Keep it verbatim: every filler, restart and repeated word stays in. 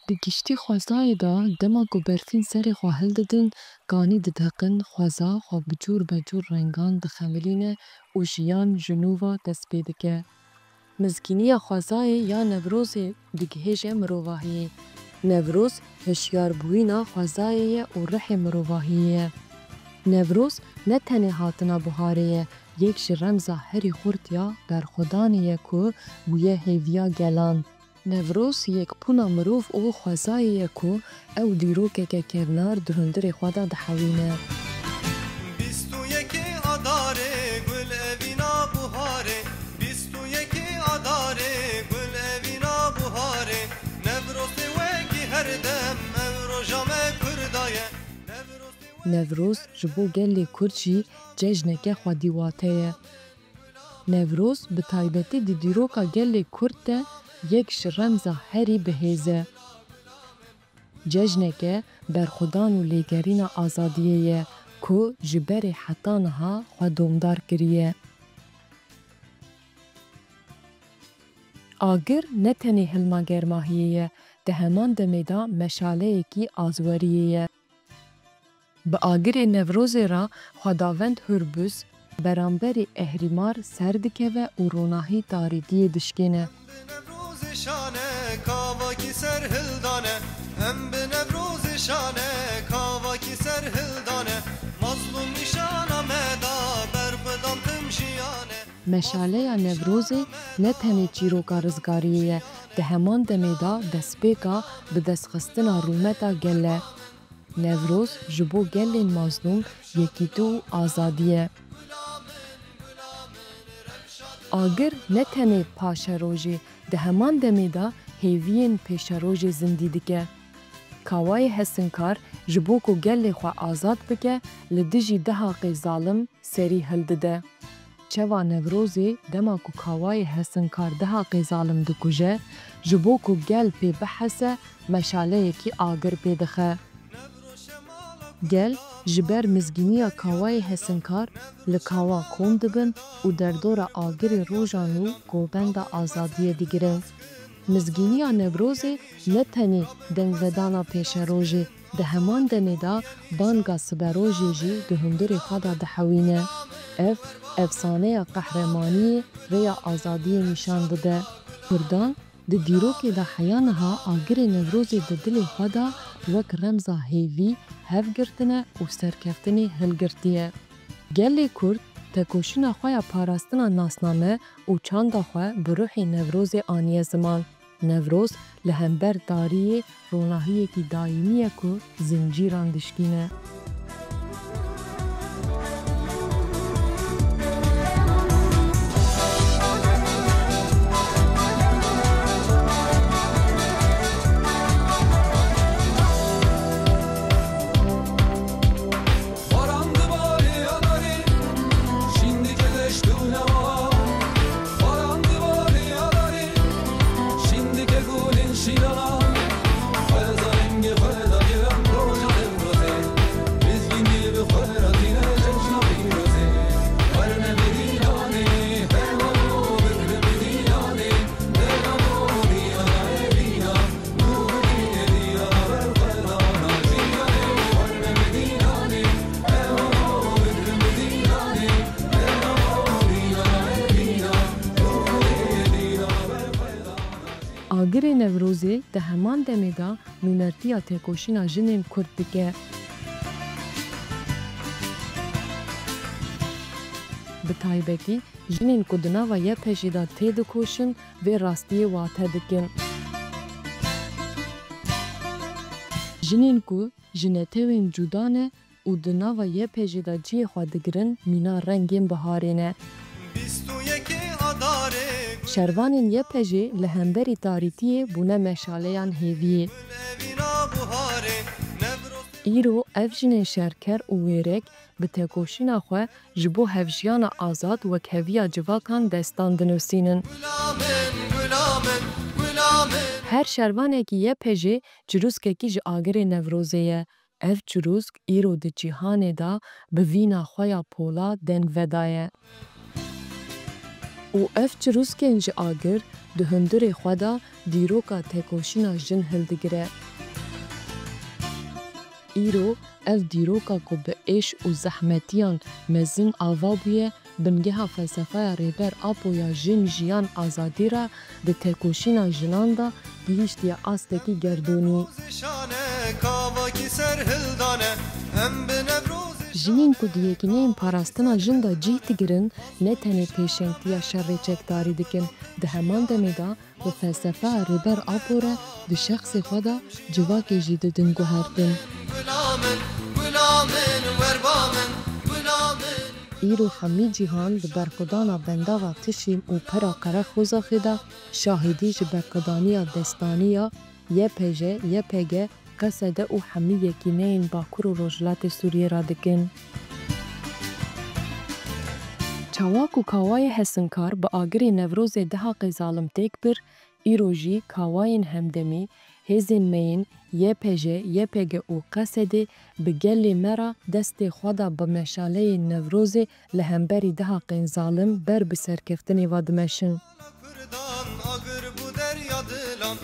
Di giştî xwezayê de dema ku berfîn serê xwe hildidin, kanî dideqin, xweza xwe bi cûr be cûr rengan dixemilîne û jiyan ji nû ve dest pê dike. Mizgîniya xwezayê ya Newrozê digihêje mirovahiyê. Newroz hişyarbûyîna xwezayê ye û rihê mirovahiyê ye. Newroz ne tenê hatina buharê ye, yek ji remza herî xurt ya berxwedanê ye ku bûye hêviya gelan. Newroz yek bûna mirov û xwezayê ye ku ew dîrokeke kevnar di hundirê xwe de dihewîne. Bîst û yekê Adarê gul evîna buharê, bîst û yekê Adarê gul evîna buharê, Newroz tê wekî her dem ev roja me Kurda ye. Newroz tê wekî Newroz ji bo gelê Kurd jî cejneke xwedî wate ye. Newroz bi taybetî di dîroka gelê Kurd de yek ji remza herî bihêz e. Cejneke berxwedan û lêgerîna azadiyê ye ku ji berê heta niha xwe domdar kiriye. Agir ne tenê hilma germahiyê ye, di heman demê de meşaleyekî azweriyê ye. Bi agirê Newrozê re xwedavend Hurbuz beramberî ehrîmar ser dikeve û ronahî tarîtiyê dişkêne. Bi Newrozê şane kavakî ser hildane, em bi Newrozê şane kavakî ser hildane, mazlûm nîşana me da berxwedan tim jiyane. Meşaleya Newrozê ne tenê çîroka rizgariyê ye, di heman demê de destpêka bidestxistina rûmeta gel e. Newroz ji bo gelên mazlûm yekîtî û azadî ye. Agir ne tenê paşerojê, di heman demê de hêviyên pêşerojê zindî dike. Kawayê hesinkar ji bo ku gelê xwe azad bike, li dijî dehaqê zalim serî hildide. Çeva Newrozê dema ku kawayê hesinkar dehaqê zalim dikuje, ji bo ku gel pê bihese, meşaleyekî agir pê dixe. Gel ji ber mizgîniya kawayê hesinkar li kawa kom dibin û derdora agirê rojan û govenda azadiyê digirin. Mizgîniya Newrozê ne tenê dengvedana pêşerojê, di heman demê de banga siberojê jî di hundirê xwe de dihewîne. Ev efsaneya qehremaniyê rêya azadiyê nîşan dide. Kurdan di dîrokê de heya niha agirê Newrozê di dilê xwe de wek remza hêvî, hevgirtine û serkeftinê hilgirtiye. Gelê Kurd tekoşîna xwe ya parastina nasname û çanda xwe bi ruhê Newrozê aniye ziman. Newroz li hember tariyê ronahiyekî dayîmî ye ku zincîran dişkîne. Baran dibarê adarê, şîndike deşt û newa. Baran dibarê adarê, şîndike gulên şînana. Xweza rengê xwe dagiran roja Newrozê. Mizgînî bi xwe re tîne cejna pîrozê. Werne bi dîlanê, herwano bikri bi dîlanê. Dera morî adarê bîna. Agirê Newrozê di heman demê de nûnertiya têkoşîna jinên Kurd dike. Bi taybetî jinên ku di nava YPJ'ê de têdikoşin, vê rastiyê wate dikin. Jinên ku ji netewên cuda ne û di nava YPJ'ê de cihê xwe digirin, mîna rengên biharê ne. Şervanên YPJ'ê li hemberî tarîtiyê bûne meşaleyan hêviyê. Îro ev jinên şerker û wêrek bi tekoşîna xwe ji bo hevjiyana azad wekheviya civakan destan dinusînin. Her şervanekî YPJ'ê çirûskekî ji agirê Newrozê ye. Ev çirûsk îro di cîhanê de bi vîna xwe ya pola deng vedaye. Û ev çirûskên ji agir di hundirê xwe de dîroka tekoşîna jin hildigire. Îro ev dîroka ku bi êş û zehmetiyan mezin ava bûye, bingeha felsefeya Rêber Apo ya jin, jiyan, azadî re di tekoşîna jinan de gihîştiye astekî gerdûnî. Jinên ku di Yekîneyên Parastina Jin de cih digirin, ne tenê pêşengtiya şerê çekdarî dikin, di heman demê de bi felsefeya Rêber Apo re di şexsê xwe de civakê jî didin guhertin. Îro hemî cîhan di berxwedana bendava Tişîm û Pera Qereqozaxê de şahidî ji berxwedaniya destanî ya Y P J, Y P G, Q S D û hemî yekîneyên Bakur û Rojhilatê Sûriyê re dikin. Çawa ku Kawayê Hesinkar bi agirê Newrozê Dihaqê Zalim têk bir, îro jî Kawayên Hemdemî, hêzên me yên Y P J, Y P G û Q S D bi gelê me re destê xwe da bi meşaleyên Newrozê li hemberî Dihaqên Zalim ber bi serkeftinê ve dimeşin. Kurdan agir bû derya dilan,